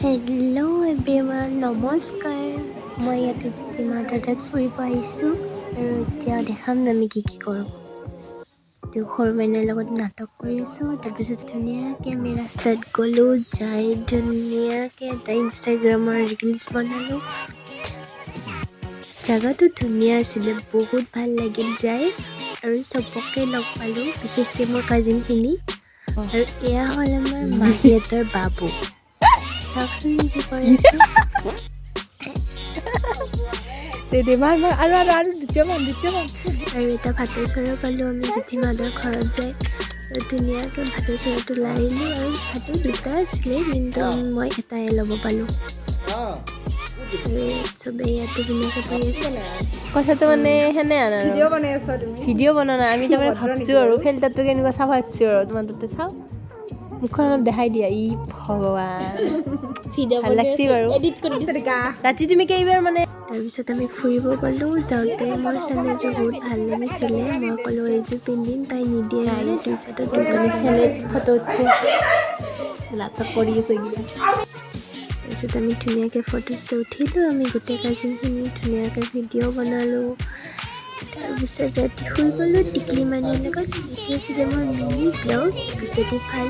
Hello' everyone, নমস্কাৰ। মই ইয়াতে জেঠীমাহঁতৰ তাত ফুৰিব আহিছোঁ আৰু এতিয়া দেখাম আমি কি কি কৰোঁ। তো সৰু মাইনাৰ লগত নাটক কৰি আছোঁ। তাৰপিছত ধুনীয়াকৈ আমি ৰাস্তাত গ'লোঁ, যাই ধুনীয়াকৈ এটা ইনষ্টাগ্ৰামৰ ৰিলচ বনালোঁ। জেগাটো ধুনীয়া আছিলে, বহুত ভাল লাগিল যাই আৰু চবকে লগ পালোঁ, বিশেষকৈ মোৰ কাজিনখিনি। আৰু এয়া হ'ল আমাৰ মাহীহঁতৰ বাবু। চাওকচোন কি কৰি আছে। দে দে, মাৰ মাৰ, আৰু আৰু আৰু দ্বিতীয়মান দ্বিতীয়মান। আৰু এটা ভাটৌ চৰাই পালোঁ আমি জেঠীমাহঁতৰ ঘৰত যাই আৰু ধুনীয়াকৈ ভাটৌ চৰাইটো লাৰিলোঁ। আৰু ভাটৌ দুটা আছিলে, কিন্তু মই এটাই ল'ব পালোঁ। আৰু ইয়াত চবেই ইয়াতে ধুনীয়াকৈ বহি আছে। কথাটো মানে সেনে আন আৰু ভিডিঅ' বনাই আছা তুমি? ভিডিঅ' বনোৱা নাই। আমি তাৰমানে ভাবছোঁ আৰু ফিল্টাৰটো কেনেকুৱা চাব পাৰছোঁ আৰু তোমাৰ তাতে চাওঁ, মুখখন অলপ দেখাই দিয়া। ই ভগৱান, ভাল লাগছি বাৰু। ৰাতি তুমি কেইবাৰ মানে তাৰপিছত আমি ফুৰিব গ'লোঁ। যাওঁতে মোৰ চেণ্ডেলযোৰ বহুত ভাল লাগিছিলে। মই ক'লোঁ এইযোৰ পিন্ধিম, তাই নিদিয়ে। মানে দুই পাতত দুই আমি চেনেত ফটো উঠো, নাটক কৰি আছো এইগিলা। তাৰপিছত আমি ধুনীয়াকৈ ফটো চটো উঠিলোঁ। আমি গোটেই কাজিনখিনি ধুনীয়াকৈ ভিডিঅ' বনালোঁ। তাৰপিছত ৰাতি শুই গ'লোঁ টিকলি মাইনাৰ লগত। এইটো আছিলে মোৰ মিনি ব্লগ। যদি ভাল